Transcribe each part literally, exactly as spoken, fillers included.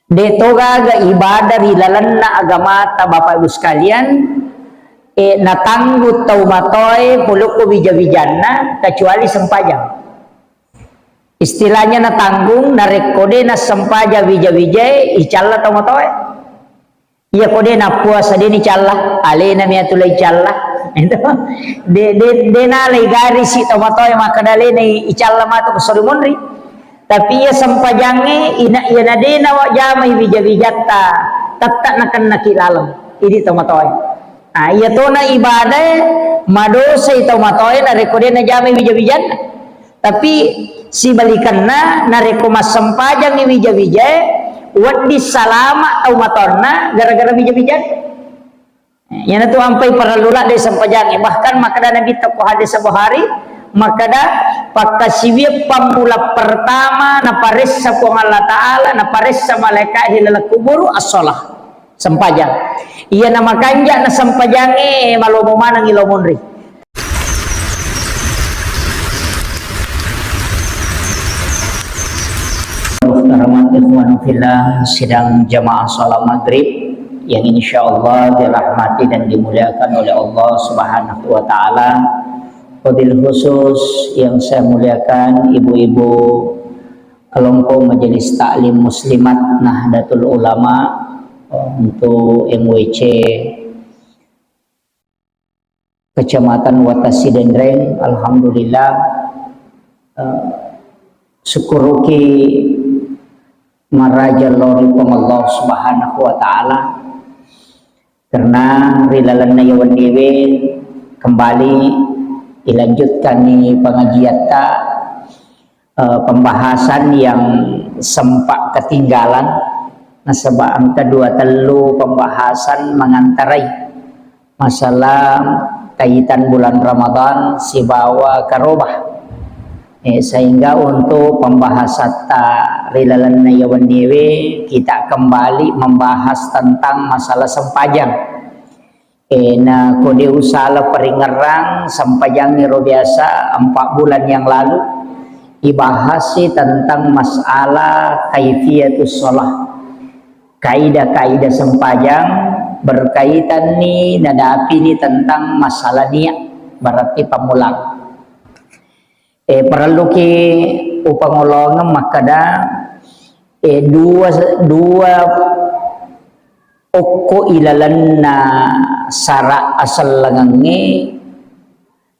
De' to gaga ibadah ri lalenna agamata, Bapak Ibu sekalian, eh, natanggung tau matoae polokko wija-wijanna, kecuali sempajang. Istilahnya natanggung, narekko de' nassempajang wija-wijae, icalla tau matoae. Iya ko de' nappuasa, de' nicalla, alena mi atu lai calla. Itu. De', de', de' nalai garisi tau matoae makkeda alena i-, icalla matu ko sori monri. Tapi iya sempajangnge, ina-, iyana de' nawajamai wija-wijatta, tette' nakennaki laleng. Idi tau matoae. Ah, iya tona ibadae, madosai tau matoae narekko de' najamai wija-wijanna. Tapi sibalikenna, narekko massempajangngi wija-wijae, wedding salama tau matoanna gara-gara wija-wijae. Iyanatu ampai parellu ladde sempajangnge. Bahkan makkeda Nabitta ko hadis Bukhari, makkeda, "Pakkasiwiang pammula pertama naparessa Puang Allah Ta'ala, naparessa malaika'e ri laleng kuburu, as-shalah." Sempajang. Iyana makanja' na sempajangnge, malomo manengngi lao monri. Muhtaramati ikhwan fillah, sidang jamaah salat maghrib yang insyaallah dirahmati dan dimuliakan oleh Allah Subhanahu wa Ta'ala. Wabil khusus yang saya muliakan ibu-ibu kelompok Majelis Taklim Muslimat Nahdlatul Ulama, eh, untuk M W C Kecamatan Watasi Denreng, alhamdulillah, eh, sukkuruki maraja lao ri Puang Allah Subhanahu wa Ta'ala, karena ri lalenna iya wenniewe kembali dilanjutkanni pengajiatta, eh, pembahasan yang sempat ketinggalan, nasaba engka dua tellu pembahasan mengantarai masalah kaitan bulan Ramadan sibawa karobah. Eh, sehingga untuk pembahasatta ri lalenna iya wenniewe, kita kembali membahas tentang masalah sempajang. Eh, na ko de' usala paringerrang, sempajangngi ro biasa empat bulan yang lalu, ibahasi tentang masalah kaifiatus shalah. Kaidah-kaidah sempajang berkaitan ni, nadapi ni tentang masalah niat, berarti pammulang. Eh, parelluki upangolongeng makkeda, eh, dua, dua okko ilalenna sara asellengengnge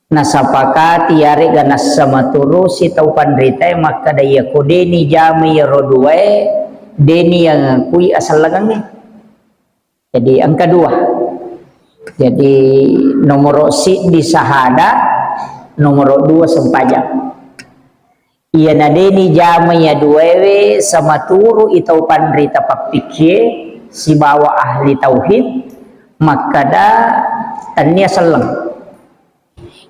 nasapakati yarega nassamaturusi tau panritae makkeda, iya ko de' nijama iyaro duae, de' niyangakui asellengengnge. Jadi engka dua. Jadi nomoro siddi sahada, nomoro dua sempajang. Iyana de' nijama iya duaewe samaturu i tau panrita pappikkie sibawa ahli tauhid, makkeda tennia selleng.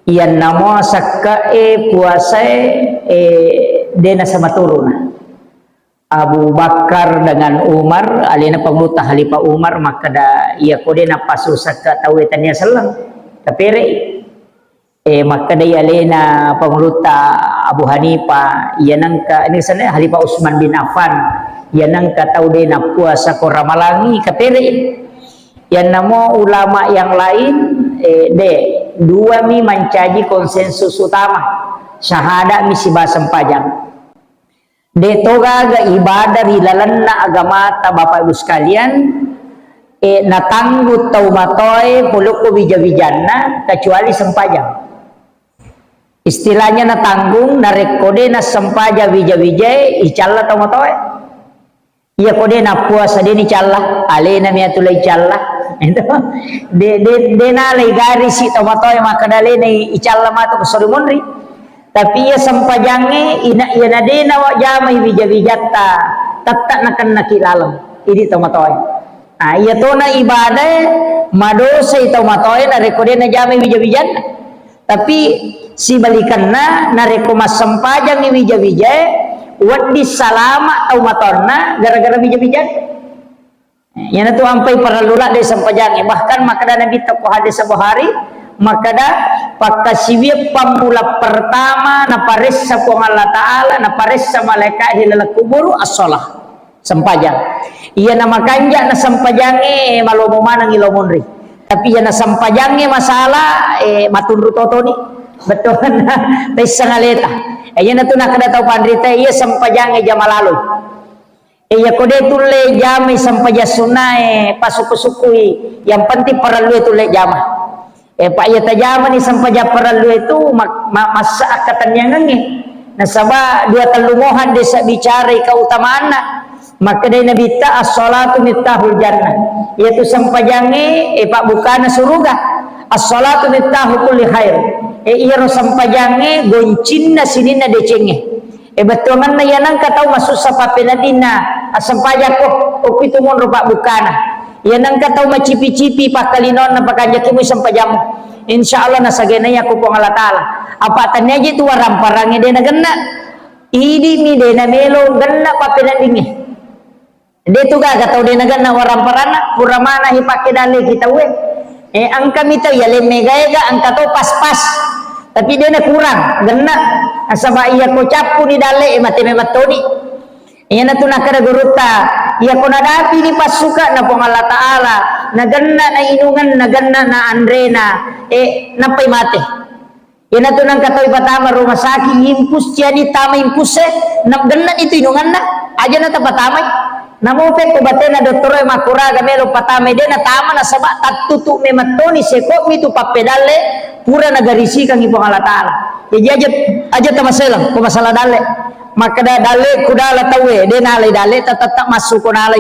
Iyanna mo sekke'e puasae, eh, de' nasamaturuna. Abu Bakar dengan Umar, alena Pangulutta Khalifah Umar, makkeda, iya ko de' nappasu sekke' tauwe tennia selleng, tapere'i. Eh, makkedai alena Pangulutta Abu Hanifah, iya nengka, ini sana Khalifah Utsman bin Affan, iya nengka tau de' nappuasa ko Ramalangi, kapere'i. Yannamo ulama yang lain, eh, de', dua mi mancaji konsensus utama, syahada mi sibawa sempajang. De' to gaga ibadah ri lalenna agamata, Bapak Ibu sekalian, eh, natanggung tau matoae polokko wija-wijanna, kecuali sempajang. Istilahnya natanggung, narekko de' nassempajang wija-wijae, icalla tau matoae. Iya ko de' nappuasa, de' nicalla, alena mi atu lai calla. Itu. De', de', de' nalai garisi tau matoae makkeda alena i-, icalla matu ko sori monri. Tapi iya sempajangnge, ina-, iyana de' nawajamai wija-wijatta, tette' nakennaki laleng. Idi tau matoae. Ah, iya tona ibadae, madosai tau matoae narekko de' najamai wija-wijanna. Tapi sibalikenna, narekko massempajangngi wija-wijae, wedding salama tau matoanna gara-gara wija-wijae. Iyanatu ampai parellu ladde sempajangnge. Bahkan makkeda Nabitta ko hadis Bukhari, makkeda, "Pakkasiwiang pammula pertama naparessa Puang Allah Ta'ala, naparessa malaika'e ri laleng kuburu, as-shalah." Sempajang. Iya na makanja na sempajangnge malomo manengngi lao monri. Tapi iya na sempajangnge masalah, eh, matunru totoni. Betul. Taisseng aleta. Eh, iya na tu nakkeda tau panrita, iya sempajangnge jama laloi. Eh, iya ko de tulle jamai sempajang sunnae, pasukku-sukkui. Yang penting parellue tulle jama. Eh, pa iya tajamani sempajang parellue tu mak-, ma-, massa akkatenniangengnge. Nasaba dua tellu mohang desa bicarai keutamaanna. Makkedai Nabitta, "As-salatu miftahul jannah." Iyatu sempajangnge, eh, pabbukana suruga. "As-salatu miftahu kulli khair." Eh, iyaro sempajangnge goncinna sininna decengnge. Eh, bettuangenna iya nengka tau masussa pappeneddinna assempajakko, okki tu monro pabbukana. Iya nengka tau macipi-cipi pakkalinonna pakanjaki mui sempajammu. Insya Allah nasagena iya ku Puang Allah Ta'ala. Apa tania je tu warang-parangnge de nagenna. Idi mi de namelo genna pappeneddingnge. De tu gaga tau de nagenna warang-paranna, pura mana hi pakke dalle ki tauwe. Eh, engka mi tau iya lemme gaega, engka to pas-pas. Tapi de nakurang, genna. Nasaba iya ko cappu ni dalle, eh, mate memettoni. Iyana tu nakkeda gurutta, iya ko nadapi ni passuka na Puang Allah Ta'ala, nagenna na inungan, nagenna na anrena, eh, nappai mate. Iyanatu nengka tau ipatama rumah sakit, infus, ciani tama infus e, na-, genna itu inunganna, aja na tapatamai. Namo pekko batena dottoro e makkuraga melo patamai, de natama nasaba tattutu memettoni sekomi tu pappedalle pura nagarisikangi Puang Allah Ta'ala. Jaji aja, aja tamaselang ko masalah dalle. Makkeda dalle kudala tauwe, de nalai dalle, ta-, tetap massu ko nalai.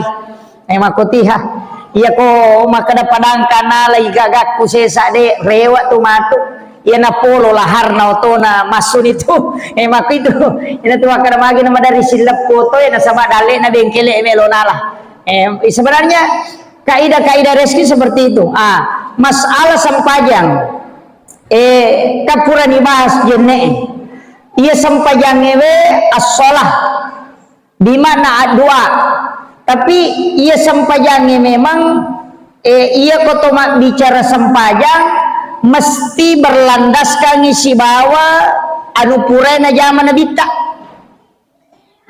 Eh, makkotiha. Iya ko makkeda padangka nalai gagakku sesa de, rewa tu matu. Iya napolo laharna otona massuni tu. Eh, makko itu. Ina tu makkeda magi na madari silleppo to, eh, nasaba dalle na bengkele melo nala. Eh, sebenarnya kaidah-kaidah rezeki seperti itu. Ah, masalah sempajang. Eh, kapurani bahas jenne. Iya sempajang ewe as-shalah. Di makna addu'a. Tapi iya sempajangnge memang, eh, iya ko to mabbicara sempajang mesti berlandaskangi sibawa anu purae najama nabitta.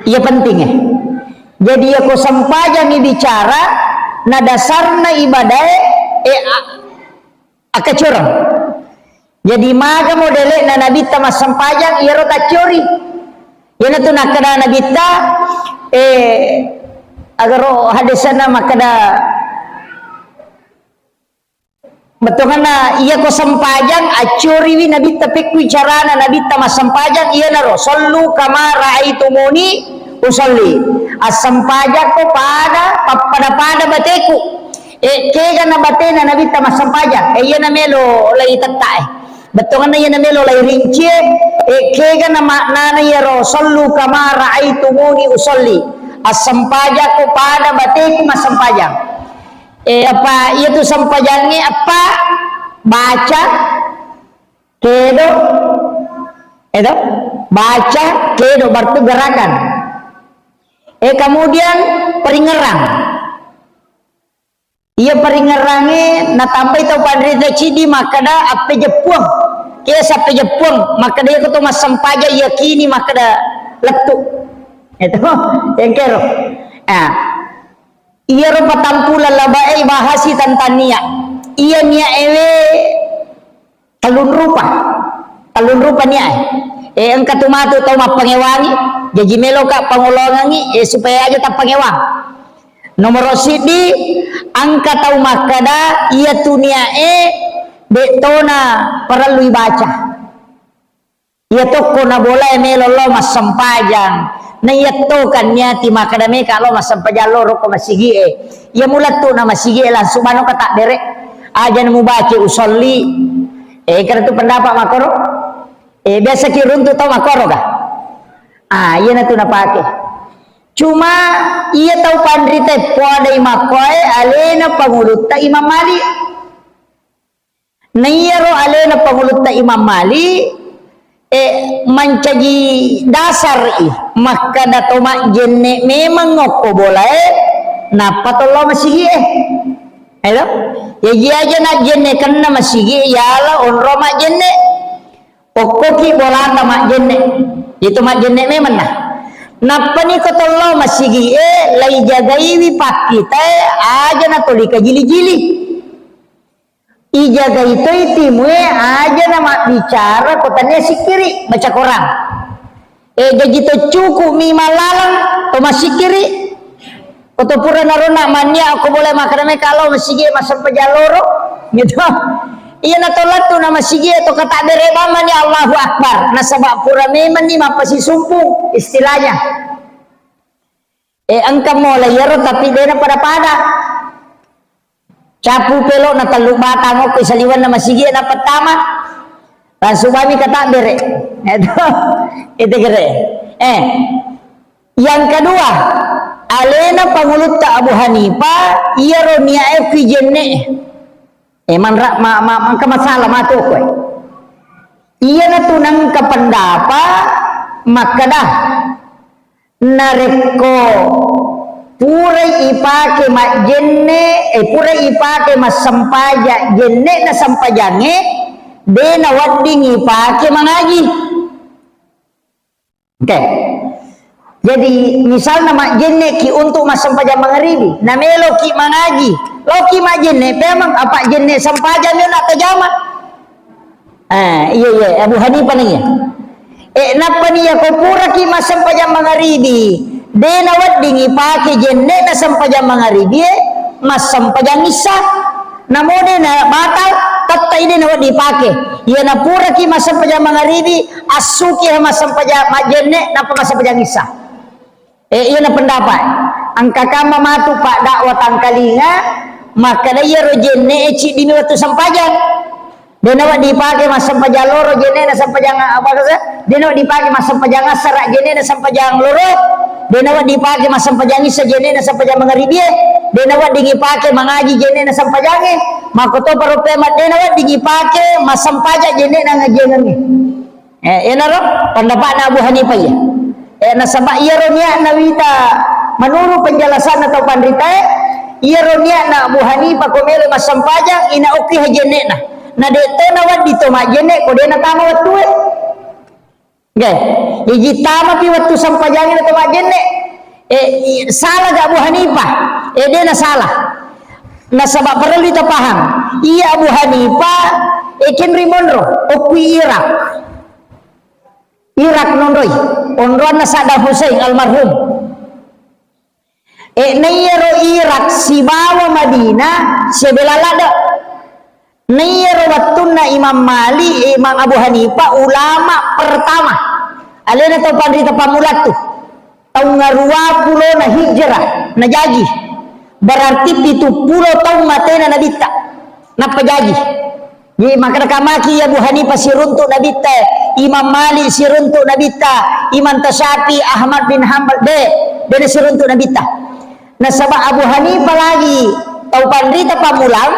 Iya penting, eh. Jadi iya ko sempajangngi bicara na dasarna ibadae, eh, a-, Akkacoreng. Jadi, maga modele'na Nabitta massempajang, iyaro taccori. Iyanatu nakkeda Nabitta, eh, agaro haddesanna makkeda, bettuanna, iya ko sempajang, accoriwi Nabitta, pekkui carana Nabitta massempajang, iyanaro, "Sallu kama ra'aitumuni usalli." Assempajakko pada, pappada-pada bateku. Eh, kega na batena Nabitta massempajang? Eh, iyana melo lai tetta, eh. Bettuanna iyana melo lai rinci, eh. Eh, kega na maknana iyaro, "Sallu kama ra'aitumuni usalli." Assempajakko pada bateku massempajang. Eh, apa iyatu sempajangnge apa? Baca, kedo, edo? Baca, kedo, berarti gerakan. Eh, kemudian peringerang. Iya paringerrangnge natambai tau panrita ciddi makkeda appejeppuang. Kesa appejeppuang, makkeda iya ko to massempajang yakini makkeda lettu. Itu, engkero. Ah. Iyaro patampulang labae bahasi tentang niat. Iya niat ewe Tellung rupa. Tellung rupa niae. Eh, engka tu matu tau mappangewangi, jaji meloka pangolongangi, eh, supaya aja tappangewang. Nomoro siddi, engka tau makkeda, iya tu niae, de tona parellu ibaca. Iya tokko na bolae melo lo massempajang. Na iya tokan niati makkeda meka lo massempajang lo rokko masigie. Iya mulettu na masigie langsung mano ka tabbere. Aja na mubaca usolli. Eh, kira tu pendapat makoro? Eh, biasa ki runtu tau makoro ga? Ah, iya na tu napake. Cuma iya tau panrita poadai makkoe alena pangulutta Imam Malik. Na iyaro alena pangulutta Imam Malik, eh, mancaji dasar i makkeda to majjenne memang okko bolae, nappa to lo masigie. Elo? Jaji aja najjenne kenna masigie, yala onro majjenne. Okkoki bolata majjenne. Itu majjenne memang nah. Nappani ko tollo masigi'e, laijagaiwi pakkitae, aja natoli kajili-jili. Ijagai toi timue, aja na mabbicara ko tania sikkiri, baca Quran. E, jaji to cuku'mi mallaleng to massikkiri. Ko to pura naronna mannia ko boleh makkeda me kalau masigi massempajang loro, gitu. Iya na to lettu na masigi to katabbere bamani Allahu Akbar. Nasaba pura memanni mappasisumpung istilahnya. E, engka mola iyaro tapi dena pada-pada. Capu pelo na tellu batang okko saliwenna masigi na pertama. Langsung bami katabbere. Itu, itu kere. Eh, yang kedua, alena pangulutta Abu Hanifah, iyaro niae fi jenne. Eh, manra, ma, ma, mangka masalah matu koe. Iyana tu nangka pendapat makkeda, narekko purai ipake majjenne, eh, purai ipake massempajang jenne'na sempajangnge, de nawedding ipake mangaji. Oke. Jadi, misalna majjenneki untuk massempajang mangaribi, nameloki mangaji, loki majjenne, pemang apa jenne sempajang mi nak tajama. Eh, iya, iya, Abu Hanifah ni iya. Eh, nappa ni iya ko puraki massempajang mangaribi, de nawedding ipake jenne na sempajang mangaribi, eh, massempajang issa. Namo de na batal, tettai de nawedding ipake. Iya napuraki massempajang mangaribi, assuki massempajang majjenne, nappa massempajang issa. Eh, iya na pendapat. Engka kamma matu pak dakwa tangkalinga, makkeda iyaro jenne e ciddimi wettu sempajang. De nawedding ipake massempajang loro jenne na sempajang apa kasa? De nawedding ipake massempajang assara jenne na sempajang loro. De nawedding ipake massempajang issa jenne na sempajang mangaribie. De nawedding ipake mangaji jenne na sempajange. Makkoto paro pemat de nawedding ipake massempajang jenne na ngajiangengnge. Eh, enaro pendapatna Abu Hanifah iya. Eh, nasaba iyaro niatna wita menurut penjelasanna tau panritae, iyaro niatna Abu Hanifah ko melo massempajang ina okki ha jenne'na. Na de to nawedding to majjenne ko de natama wettue. Oke. Iji tamapi wettu sempajangi na to majjenne. Eh, i-, salah ga Abu Hanifah? Eh, de na salah. Nasaba parellu tapahang. Iya Abu Hanifah, eh, kenri monro, okki Irak. Irak nonroi, onroanna Saddam Hussein almarhum. E, naiyaro Irak sibawa Madinah sebela ladde. Naiyaro wettunna Imam Malik, Imam Abu Hanifah, ulama pertama. Alena tau panrita pammulattu. Taung aruwa pulona hijrah najaji. Berarti pitu pulo taung matena nabitta. Nappa jaji. Jadi, makkeda kamaki iya Abu Hanifah siruntu nabitta, Imam Malik siruntu nabitta, Imam Tasyafi, Ahmad bin Hanbal, de, de siruntu nabitta. Nasaba Abu Hanifah lagi tau panrita pammulang,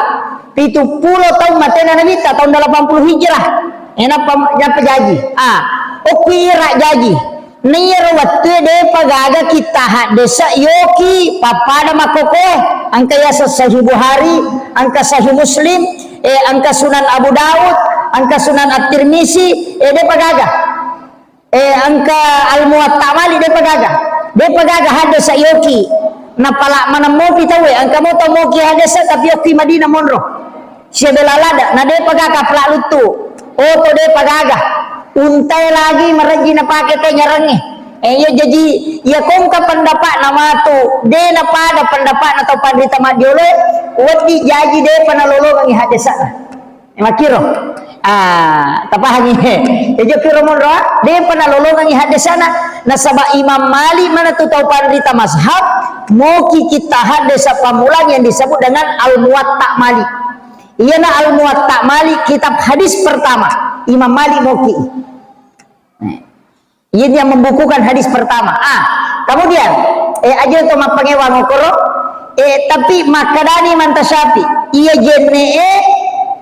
pitu pulo taung matena nabitta, taung delapan puluh Hijrah. Enappa, enappa jaji. Ah, okki Irak jaji. Naiyaro wettue depa gaga kitta haddese yoki pappada makkokoe, engka yaseng Sahih Bukhari, engka Sahih Muslim, eh, engka Sunan Abu Daud, engka Sunan At-Tirmizi, eh, depa gaga. Eh, engka Al-Muwatta Malik depa gaga. Depa gaga haddese yoki. Napala maneng mopi tauwe, engka mo tau moki haddese tapi okki Madinah monro. Siabela ladde, na depa gaga pela luttu. Oto depa gaga. Untae lagi marejji napake to nyarangnge. Eh, iya jaji, iya kongka pendapatna matu, de napada pendapatna tau panrita maddioloe, wedding jaji depa nalolongengi haddesana. Eh, makkiro. Ah, tapahangi. Ejo kiro monro, ah? Depa nalolongengi haddesana. Nasaba Imam Malik manatu tau panrita mazhab, moki kitta haddesa pammulang yang disebut dengan Al-Muwatta Malik. Iyana Al-Muwatta Malik, kitab hadis pertama. Imam Malik moki. Ini yang membukukan hadis pertama. Ah, kemudian, eh, aja to mappangewang okoro, eh, tapi makkadani Imam Tasyafi, iya jenne e,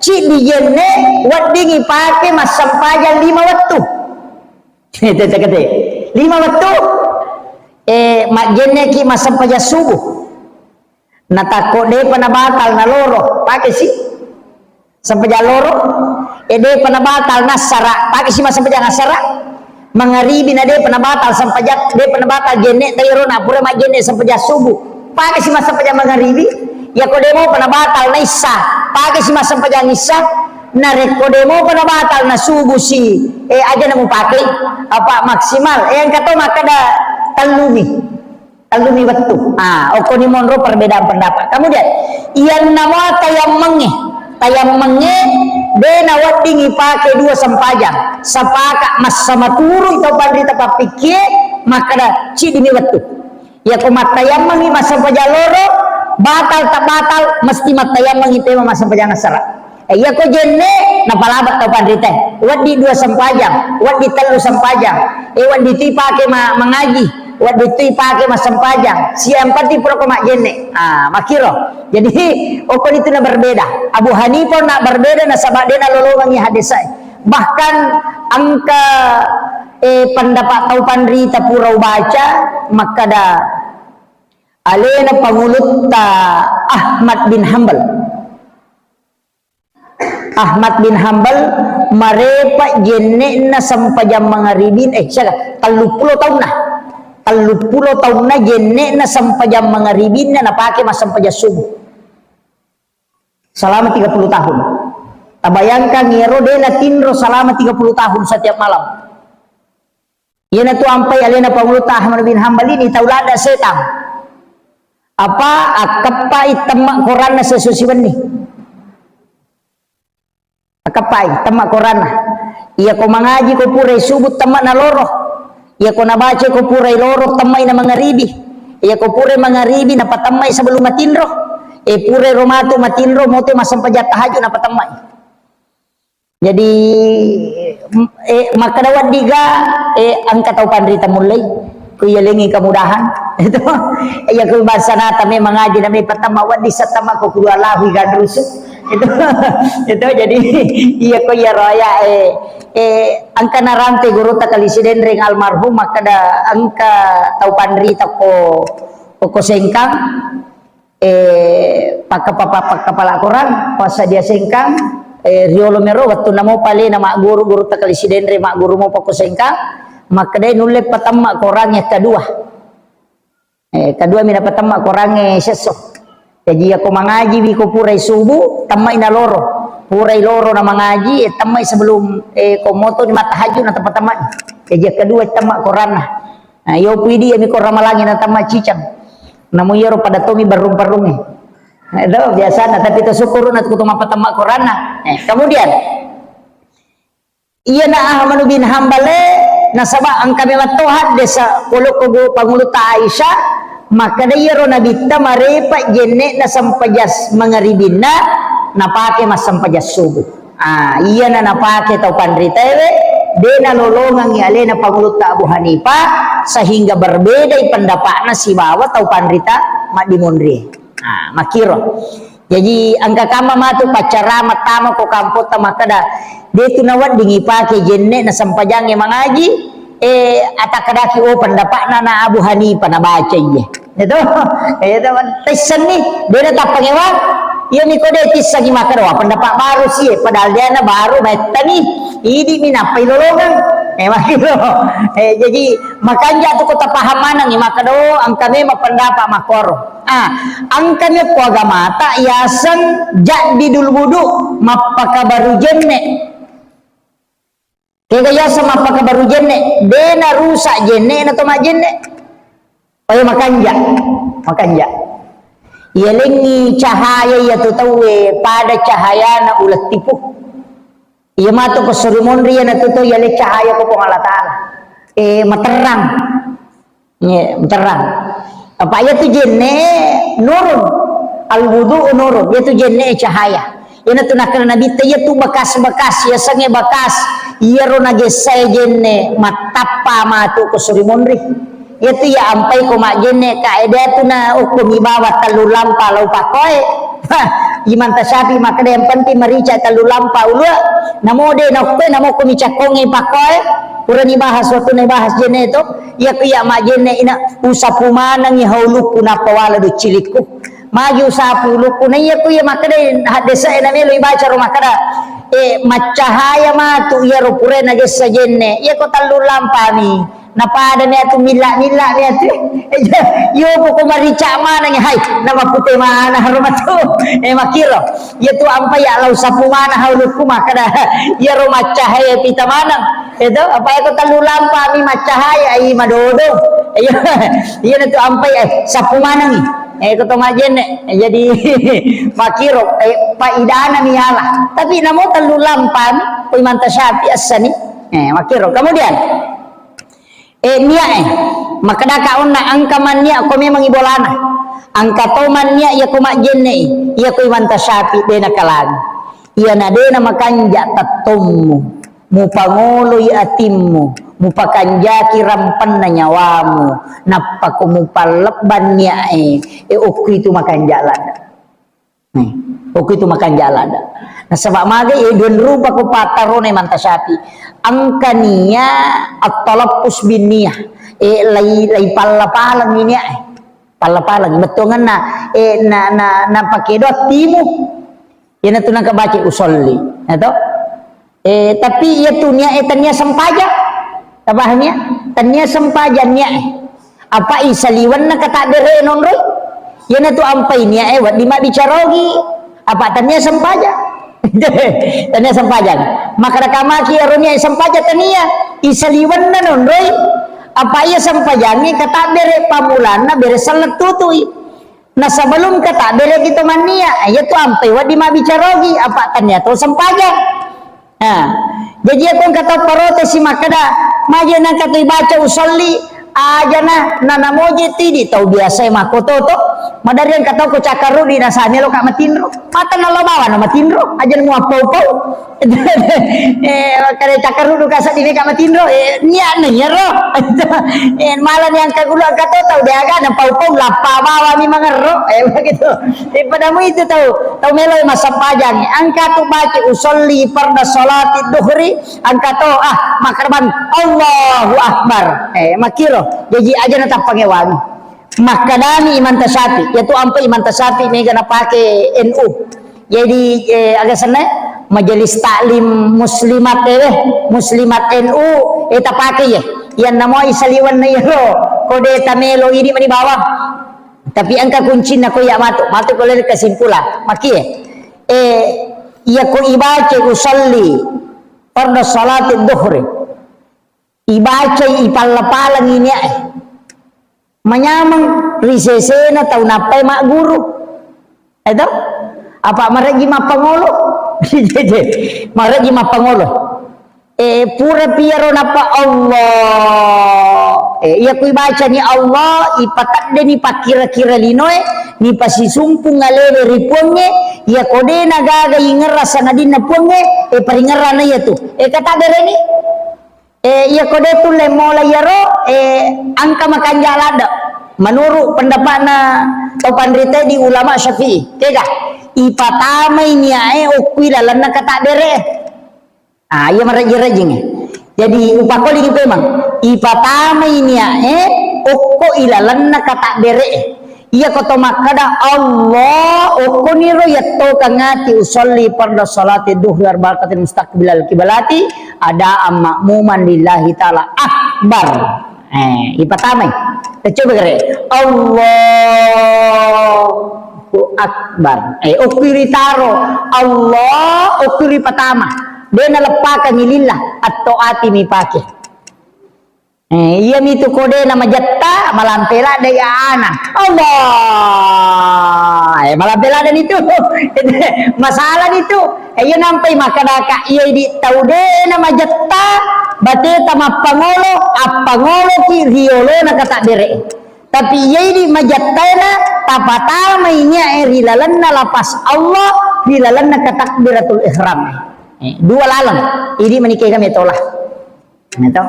ciddi jenne, wedding ipake massempajang lima wettu. Tete-tete. Lima wettu, eh, majjenne ki massempajang subuh. Natakko depa nabatal naloro, pake si sempajang loro, e depa nabatal nassara, pake si massempajang assara. Mangaribi na depa nabatal sempajang, depa nabatal jenne' ta iyaro na pura majjenne' sempajang subuh. Pake si massempajang mangaribi, iyako de' mopa nabatal na isya, pake si massempajang isya, narekko de' mopa nabatal na subuh si, eh, aja na mupake, apa maksimal, eh, engka to makkeda tellumi. Tellumi wettu. Ah, okkoni monro perbedaan pendapat. Kemudian, iyanna mua tayammengnge. Tayammengnge de' nawedding ipake dua sempajang. Sepakat massama turui tau panrita pappikkie, makkeda ciddimi wettu. Iyako mattayammengngi massempajang loro, batal tak batal, mesti mattayammengngi tema massempajang asara. Eh, iyako jenne, napalaba tau panrita. Weddi dua sempajang, weddi tellu sempajang. Eh, weddi tu ipake ma-, mangaji, weddi tu ipake massempajang. Si yang penting pura ko majjenne. Ah, makkiro. Jadi, okkoni tu na berbeda. Abu Hanifah na berbeda nasaba de' nalolongengngi haddesae. Bahkan engka, eh, pendapat tau panrita pura ubaca, makkeda alena pangulutta Ahmad bin Hambal. Ahmad bin Hambal marepa' jenne'na sempajang mangaribin, eh, siaga? Telluppulo taunna. Telluppulo taunna jenne'na sempajang mangaribinna napake massempajang subuh. Selama tiga puluh tahun. Tabayangkan iyaro de' natinro selama tiga puluh tahun setiap malam. Iyanatu ampai alena pangulutta Ahmad bin Hambal ini tau ladda setang. Apa akkeppai temma koranna siesso siwenni. Akkeppai temma koranna. Iyako mangaji ko purai subuh temma naloro. Iyako nabaca ko purai loro temma ina mangaribi. Iyako purai mangaribi napatemmai sebelum matinro. Eh, purai ro matu matinro, moto massempajang tahajud napatemmai. Jadi, m-, eh, makkeda weddiga, eh, engka tau panrita mullei, ku iyalengi kemudahan. Itu, iya ku bangsa nata memang ngaji na me pertama weddi setama ko kudu Allahu igadrusu. Itu, itu jadi, iya ko iya roya, eh, eh, engka narante gurutta Kali Sidenreng almarhum makkeda engka tau panrita ko, ko Sengkang. Eh, pakkapa-, pakkapala Korang, passadia Sengkang, eh, riolo mero wettunna mopa alena magguru, gurutta Kali Sidenreng magguru mopa ko Sengkang, makkedai nulle patemma Korang yang kedua. Eh, kedua mina patemma Korang, eh, siesso. Jaji, iyako mangaji wi ko purai subuh, temmai naloro. Purai loro na mangaji, eh, temmai sebelum, eh, ko moto ni mattahajud na temma-temma. Jaji, yang kedua temma Koranna. Nah, iyo pui dia mi ko ramalangi na tamma cicang. Namu iyaro pada tomi barrung-parrungi. Nah, itu biasana, tapi to syukur na tu mapatamma Koranna. Eh, kemudian, iyana Ahmad bin Hambale, nasaba engka memang to haddesa polo ko gu-, pangulutta Aisyah, makkeda iyaro nabitta marepa jenne'na sempajas mangaribinna, napake massempajas subuh. Ah, iyana napake tau panritaewe, de nalolongengngi alena pangulutta Abu Hanifah, sehingga berbedai pendapatna sibawa tau panrita maddimonri. Ah, makkiro. Jaji, engka kamma matu paccarama tama ko kampotta makkeda, de tu nawedding ipake jenne na sempajangnge mangaji, eh, atakkedaki, oh, pendapatna na Abu Hanifah nabaca iye. Itu, itu, taissenni, beda tappangewang. Iya miko de tissengi makkeda, wah, pendapat baru sih, padahal dia na baru maettani. Idi mi nappai lolongeng. Eh, makkiro. Eh, jadi, makanja tu ko tapaham manengi makkeda, oh, engka memang pendapat makkoro. Ah, engka mi ko agamata yaseng jaddidul wudu, mappakabaru jenne. Kega yaseng mappakabaru jenne, de narusak jenne na to majjenne. Payo makanja, makanja. Iyalengngi cahaya iya tu tauwe pada cahayana uleng tipu. Iya matu ko suri monri iya na tu tau iyale cahaya ko Puang Allah Taala. Eh, materrang. Iya, materrang. Apa iya tu jenne nurun. Al wudu nurun. Iya tu jenne cahaya. Iyana tu nakkeda Nabitta, iya tu bekas-bekas, iya sengnge bekas, iyaro nagessae jenne mattappa matu ko suri monri. Iya tu iya ampai ko majjenne ka, ede tu na okko mi bawa tellu lampa lau pakkoe. Hah, Imam Tasyafi makkeda yang penting merica tellu lampa ulua, namo de na okkoe, namo ko mi cakkongnge pakkoe. Purani bahas waktu na bahas jenne tu, iya ku iya majjenne ina usapu manengi haulukku nappa wala do cilikku. Magi usapu ulukku. Na iya ku iya makkeda haddese'e na melo ibaca ro makkeda, Eh, maccahaya matu iyaro purae nagessa jenne. Iyako tellu lampami. Napadami atu milla-milla mi atu. Iyo poko marica maneng, hai, namappute mana haro matu. Eh, makkiro. Iyatu ampai ya lau sapu mana haulukku makkeda. Iyaro maccahaya pita maneng. Itu apa iyako tellu lampami maccahaya, ai madodo. Iya, iyanatu ampai, eh, sapu manengi. Eh, ko to majenne. Eh, jadi makkiro, eh, paidana miala. Tapi namo tellu lampami, ko Imam Tasyafi essani. Eh, makkiro. Kemudian, eh, nia, eh, makkedaka onna engka mannia ko memang ibolana. Engka to mannia iya ko majjenne, iya ko Imam Tasyafi de nakalangi. Iyana de namakanja tettommu, mupangoloi atimmu, mupakanjaki rampenna nyawamu, nappa ko mupallebbang niae, e, okkuitu makanja ladda. Hmm. Okkuitu makanja ladda. Nasaba magai, e, dua rupa ko pattarona Imam Tasyafi. Engka nia at-talaffuz bin niyah. E, lai, lai palla-palangi niae. Palla-palangi. Bettuangenna, e, na, na, napakedo attimu. Iyanatu nakabaca usolli, ya toh? Eh, tapi iyatu nia, eh, tania sempajang. Tapahami ya? Tania sempajang nia, eh. Apa isaliwenna katabbere nonroi? Iyanatu ampai nia, eh, wedding mabbicara ogi. Apa tania sempajang? Tania sempajang. Maka kamaki aro nia sempajang tania. Isaliwenna nonroi. Apa iya sempajangi katabbere pamulanna bere sellettutui. Nah, sebelum katabbere kita mannia, iyatu ampai wedding mabbicara ogi, apa tania to sempajang. Nah, jadi aku engka tau protes si makkeda, maje nangka tu ibaca usolli, ajana, nanamoje tidi tau biasa makkoto to. Madari engka tau ko cakkarudi nasa melo ka matinro. Mata nallo bawa na matinro, aja muappau-pau. Eh, makkeda cakkarudu kasa di meka matinro, eh, niatna iyaro. Eh, malah ni angka gulu angka to tau deaga na pau-pau lappa bawa mi mangerro. Eh, begitu. Eh, padamu itu tau, tau melo massempajang. Angka tu baca usolli farda salati duhri, angka to, ah, makarban Allahu Akbar. Eh, makkiro. Jadi aja na tappangewangi. Makkedani Imam Tasyafi, iyatu ampai Imam Tasyafi mega napake N U. Jadi, eh, aga senna? Majelis Taklim Muslimat, eh, Muslimat N U, eh, tapake ye. Iyanna moi saliwenna iyaro, ko de tamelo idi mani bawang. Tapi engka kuncinna ko iya matu, matu ko lele kesimpulan. Makie, eh, iya ko ibaca usolli farda salati duhri. Ibacai ipalla-pallang ini, eh. Manyameng ri sesena tau nappai magguru. Eto? Apa mareji mappangolo? Mareji mappangolo. Eh, pura piaro nappa Allah. Eh, iya kui bacani Allah, ipateddeni pakkira-kira linoe, nipasisumpung alewe ri puangnge, iya kodena gaga ingerra sangadinna puangnge, eh, paringerrana iya tu. Eh, kata bereni? Eh, iya ko de tulle mola iyaro, eh, angka makanja ladde. Menurut pendapatna to panrite di ulama Syafi'i, kega? Ipatamai niae okkui lalenna katabbere. Ah, iya marejjing-rejjingnge. Jadi upakoli ni pemang. Ipatamai niae okko ilalenna katabbere. Iya ko to makkeda, Allah, okkoniro yattokang ati usolli farda salati duhri arba rakaatin mustaqbilal kibalati, adaan ma'muman lillahi ta'ala akbar. Eh, ipatamai. Coba gere. Allahu akbar. Eh, okkiri taro. Allah, okkiri patama. De naleppakang lillah, atto ati mipake. Eh, iyamitu ko de namajetta, malampe ladde ana. Allah. Eh, malampe ladde nitu. Masalah nitu. Eh, iya nampai makkedaka, iya idi tau de namajetta, bateta mappangolo, appangoloki riolona katabbere. Tapi iya idi majettaena, tapatamai niae ri lalenna lapas Allah, ri lalenna katakbiratul ihram. Eh, dua laleng. Idi menikah kami tola. Nah, to.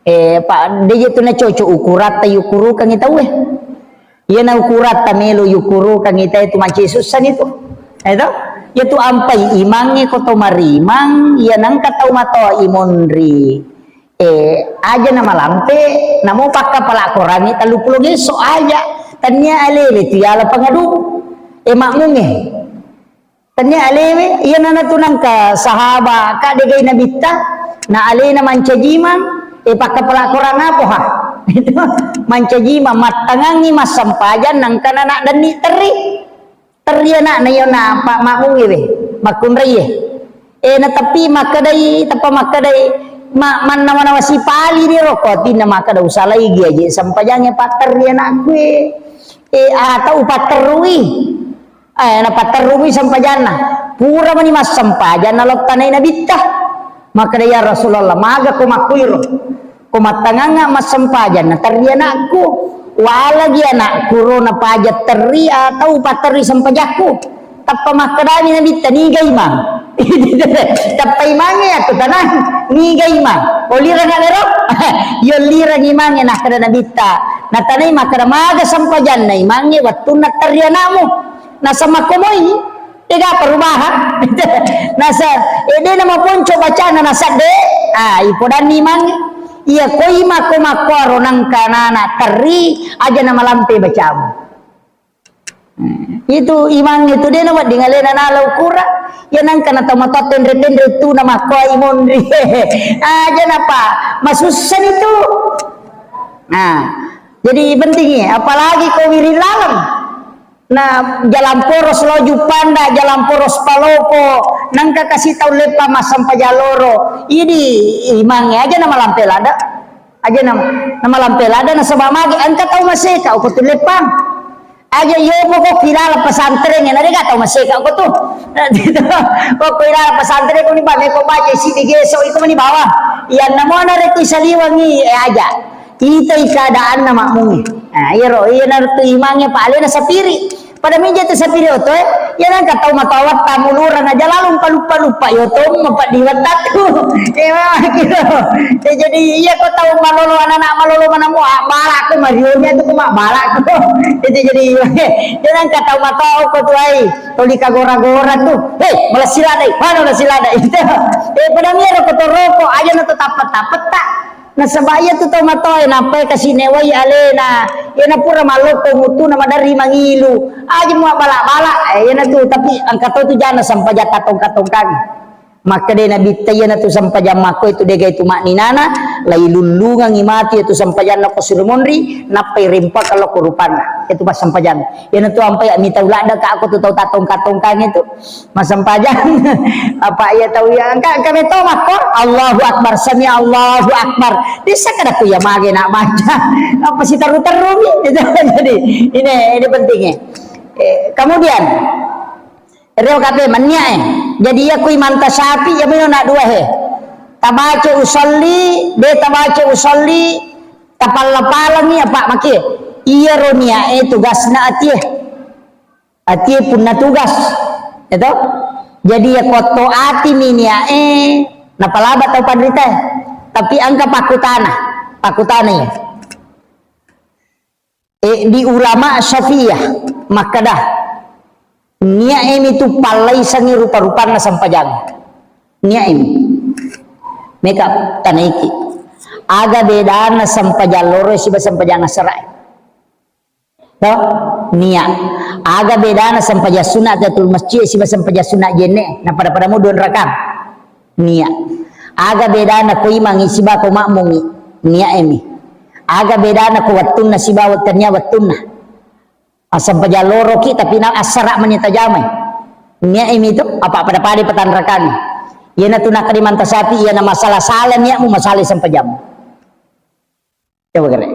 Eh, pa, de je tu na cocok ukuratta yukurukangi tauwe. Iyana ukuratta melo yukurukangi tauwe tu mancaji sussani tu. Eh, to. Iya tu ampai imangnge ko to marimang, iya nangka tau matoa imonri. Eh, aja na malampe, namo pakka pala korangi tellu pulo gesso aja. Tania alele tu yala pangadu. Eh, makmunge. Ini alewe, iya nana tu nangka sahaba, ka degai nabitta, na alena mancajimang, e pakkapala Korang apoha. Itu mancajimang, mattangangi massempajang, nangka nana denni terri. Terri anakna iyo na pa makmungi we, makkunraie. E na tapi makkedai, tappa makkedai, ma-, mannawa-nawa sipali ni roko, atinna makkeda usalaigi aje sempajangnge patterri anakku e. E, atau upatterrui. Eh, napatterrumi sempajanna. Pura mani massempajang nalottanai nabitta. Makkeda, "Ya Rasulullah, maga ko makkuiro? Ko mattangangnga massempajang naterri anakku. Walagi anakku ro napaja terri atau patterri sempajakku." Tappa makkedami nabitta, "Niga imang?" Tappa imangnge aku tanang, "Niga imang? Olirang alero?" Yollirang imangnge, nakkeda nabitta. Natanai makkeda, "Maga sempajanna imangnge wettunna terri anakmu?" Nasaba makkomoi, dega perubahan. Nasa, eh, de namaponco bacana nasadde, ah, ipodanni mang. Iya koi makko-makkoaro nangka nana terri, aja namalampe bacamu. Hmm. Itu imang itu de nawedding alena nala ukura. Ya nangka na tau matoa tenre-tenre tu namakkoai monri. Aja napa, masussani tu. Nah, jadi penting ya, apalagi ko wiring laleng. Na jalan poros lo Juppanda, jalan poros Palopo, nangka kasi tau leppa massempajang loro. Idi imangnge aja namalampe lada. Aja nam-, namalampe lada nasaba magi engka tau maseka uko tu leppang. Aja yomo ko kilala pesantren na dega tau maseka uko tu. Ko kilala pesantren ko ni ba meko baca isi digeso iko mani bawang. Iya namona reko isaliwangi, eh, aja. Itai keadaanna makmungi. Nah, iyaro, iyanaro tu imangnge pa alena sapiri. Pada meja tu sapiri oto, eh. Iya nangka tau matawatta mulurang aja lalu paluppa-luppa, iyo tomma paddi wattatu. Eh, memang gitu. Eh, jadi iya ko tau malolo anak-anak malolo manamu, ah, balakku marionya tu ko mak balakku. Itu jadi iya nangka tau matawa ko tu ai. Toli kagora-gora tu. Hei, malassi ladai. Mana malassi ladai? Itu. Eh, pada miro ko toroko aja na tetap-tetap tak. Nasaba iya tu tau matoa e, nappai kasi newai alena, iyana pura mallokko muttuna maderri mangilu, aja muabbala-bala, eh, iyana tu, tapi engka to tu jana sempajang tatongka-tongkangi. Makkeda Nabitta iyana tu sempajang makko itu dega itu makninana, lailullungangi matu itu sempajanna ko suro monri, nappai rimpakka lokko rupanna. Itu pas sempajang. Iyana tu ampai mita uladda ka ako tu tau tatongka-tongkangi tu. Massempajang. Apa iya tau iya? Engka, engka meto makko. Allahu Akbar, sami Allahu Akbar. Desa kada ku iya mage nak baca. Apa si teru-terumi? Jadi, ini, ini pentingnya. Eh, kemudian, reo kape mania, eh. Jadi iya ku imanta syafi, iya mino nak dua he. Tabaca usalli, de tabaca usalli, tapalla-pallangi apa makie? Iya ro nia, eh, tugasna atie. Atie punna tugas, ya toh? Jadi ya kotto ati mi nia, eh, napalaba tau panrita. Tapi engka pakkutana, pakkutana ya. Eh, di ulama Syafi'iyah, makkeda, nia emi tu pallaisangi rupa-rupanna sempajang. Nia emi. Meka tanaiki. Aga bedana sempajang loro siba sempajang asara. To? Nia. Aga bedana sempajang sunat tahiyatul masjid siba sempajang sunat jenne? Na pada-pada mu dua rakang. Nia. Aga bedana ko imangi siba ko makmungi? Nia emi. Aga bedana ko wettunna siba wettennia wettunna? Assempajang loroki tapi na assara mani tajamai. Nia emi tu apa pada-pada patanrakangi. Iyana tu nakkeda manta sapi, iyana masalah sala niamu, masalah sempajammu. Coba kere.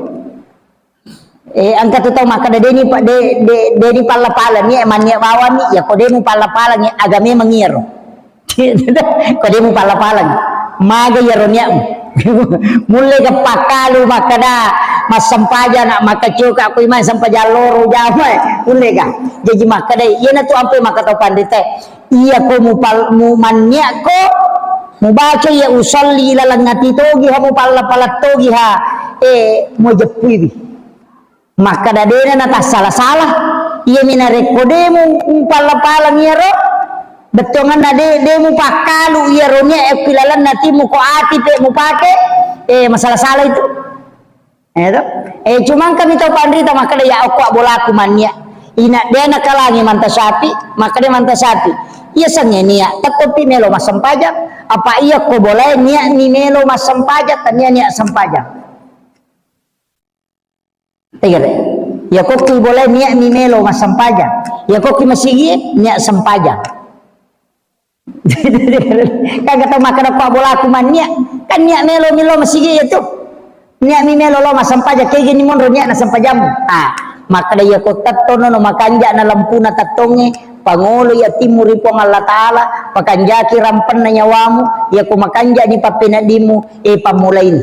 Eh, engka tu tau makkeda, "Deni pa-, de-, de-, deni palla-pala ni, eh, mannia bawang ni, ya ko demu palla-pala ni, aga memang iyaro." Ko demu palla-pala ni. Maga iyaro niamu. Mulle ga pakkalu makkeda, "Massempaja nak makkacoka ko imang sempajang loro jama." Mulle ga. Jaji makkeda, iyana tu ampe makkeda tau panrita. Iya ko mupal-, mu-, manniakko, mubaca iya usalli laleng ati togi ha, mupalla-pala togi ha, eh, mujeppuiwi. Makkeda dena natassala-sala. Iyami narekko de mu-, mupalla-palang iyaro, bettuanganna de, de mupakkalu iyaro nia, eh, ki lalenna atimu ko ati pe mupake, eh, masala-sala itu. Eh, to? Eh, cuma engkami tau panrita makkeda, "Ya, okko abbolaku mannia." Ina de nakalangi manta sapi, makkeda manta sapi, Iya sengnge nia' tettopi melo massempajang, apa iya ko bolae nia'mi melo massempajang, tania nia' sempajang. Tegere. Iya ko ki bolae nia'mi melo massempajang. Iya ko ki masigie nia' sempajang. Kan kata makkeda pa bolaku mannia', kan nia' melo milo masigie itu. Nia'mi melo lao massempajang, kegini monro nia'na sempajammu. Ah, makkeda iya ko tettono no makanja' na lempuna tettongnge, pangoloi atimmu ri Puang Allah Ta'ala, pakanjaki rampenna nyawamu, iya ko makanja'ni pappeneddimmu, eh, pammulaini.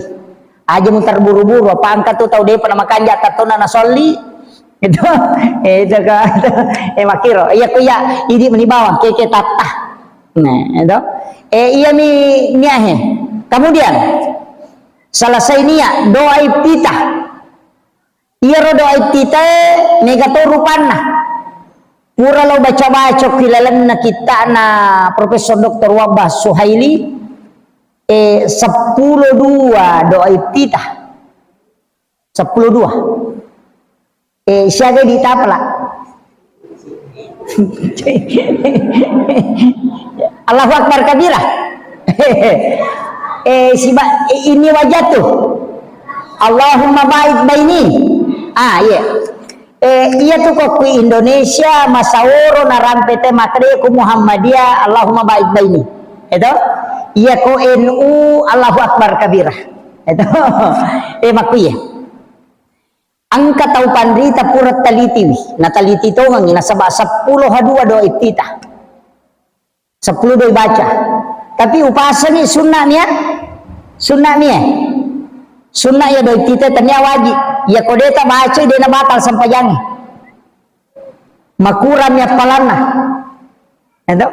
Aja muterburu-buru, apa engka tu tau depa na makanja' tettonna na solli. Itu, eh, itu ka, eh, makkiro. Iya ko iya, idi meni bawang, keke tatta. Nah, itu. Eh, iya mi, nia' he. Kemudian, selesai nia', doa iftitah. Iyaro doa iftitae mega to rupanna. Pura lo baca-baca ki lalenna kitta'na Profesor Doktor Wahbah Suhaili, eh, seppulo dua doa iftitah. Seppulo dua. Eh, siaga di tapala. Allahu Akbar kabira. Eh, siba-, eh, ini wajah tu. Allahumma ba'id baini. Ah, iya. Eh, iya tu ko ku Indonesia, masaworo narampe te makkeda ku Muhammadiyah, Allahumma ba'id baini. Itu? Iya ko N U, Allahu Akbar kabira. Itu. Eh, makku iya. Engka tau panrita pura talitiwi, nataliti tongengi, nasaba seppulo ha dua doa iftitah. Seppulo doa ibaca. Tapi upasengi sunna nia, sunna nia. Sunna iya doa iftitah tania wajib. Iya ko de tabacai de nabatal sempajangi. Makurang mi appalanna. Itu.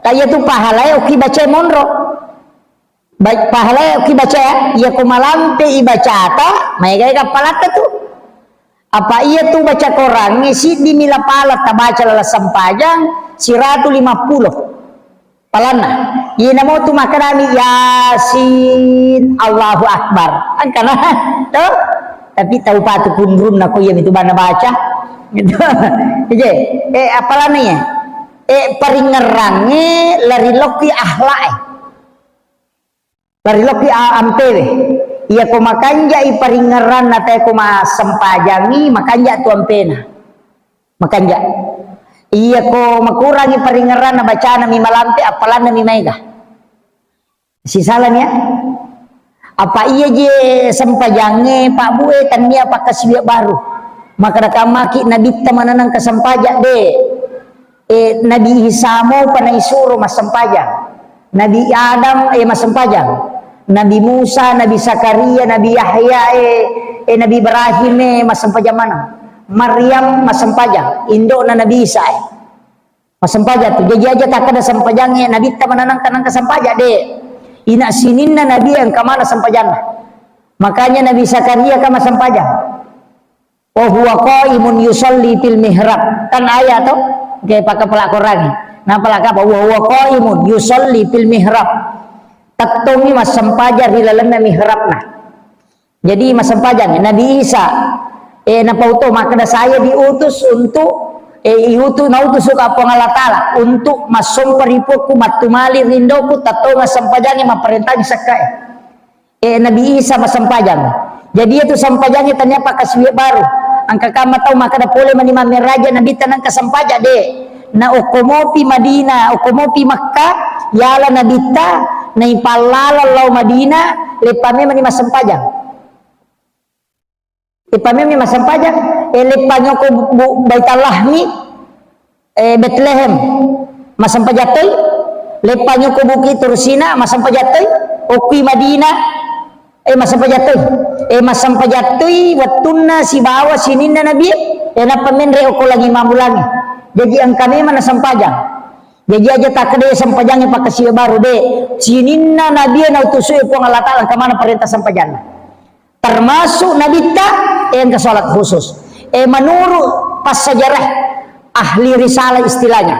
Kaya tu pahalae oki bacai monro. Ba-, pahalae ki baca ya, iya ko malampe ibacata, maega-ega palatta tu. Apa iya tu baca Korangnge, siddi mila pala tabaca lala sempajang, siratu lima puluh palanna. Iya namo tu makkedami, Yasin, Allahu Akbar. Angkana, to? Tapi tau patu kunrunna ko iya mitu bana baca. Gitu. Iya, eh, apalanna ya? Eh, paringngerangnge lari lokki akhlak e. Lari lokki a-, ampewe. Iya ko makanja'i paringngeranna tae ko massempajangngi, makanja' tu ampena. Makanja'. Iya ko makurangi paringngeranna bacana mi malampe, appalanna mi maega. Sisalani ya. Apa iya je sempajangnge, Pak Bu e, tania pakkasiwiang baru. Makkeda kammaki nabitta mananang kasempajang de. Eh, Nabi Isa mopa naisuro massempajang. Nabi Adam, eh, massempajang. Nabi Musa, Nabi Zakaria, Nabi Yahya, eh, eh, Nabi Ibrahim, eh, massempajang maneng. Maryam massempajang, indo'na Nabi Isa, eh. Massempajang tu. Jaji aja takkeda sempajang, eh, nabitta mananang kanang kasempajang, de. Ina sininna nabi engka mana sempajanna. Makanya Nabi Zakaria kan massempajang. Wa huwa qaimun yusalli fil mihrab. Kan ayat to? Oke, pakai pelakoran. Nah, pelaka apa? Wa huwa qaimun yusalli fil mihrab. Tettongi massempajang ri lalenna mihrabna. Jadi massempajang Nabi Isa, eh, napauto makkeda, "Saya diutus untuk, eh, iutus, nautus suka Puang Allah Ta'ala untuk massompa ri puakku, mattumali rindoku, tattonga sempajangi, mapparentangi sekkae." Eh, Nabi Isa massempajang. Jadi, itu sempajangnge tania pakkasiwiang baru. Engka kamma tau makkeda pole mani mammeraja Nabitta nengka sempajang, de. Na okko mopi Madinah, okko mopi Makkah, yala Nabitta, naipallala lao Madinah, leppa memani massempajang. Leppa memani massempajang, eh, leppa nyoko bu-, bu-, Baitallahmi, eh, Betlehem, massempajang toi, leppa nyoko Bukit Tursina, massempajang toi, okkui Madinah, eh, massempajang toi. Eh, massempajang toi wettunna sibawa sininna Nabi, eh, nappa menre okko langi mammulangi. Jaji engka memang nasempajang. Jaji aja takkeda sempajangnge pakkasiwiang baru, de. Sininna Nabi nautusu Puang Allah Ta'ala, engka mana perintah sempajanna. Termasuk Nabitta, eh, engka salat khusus. Eh, menurut passajarah ahli risalah istilahnya,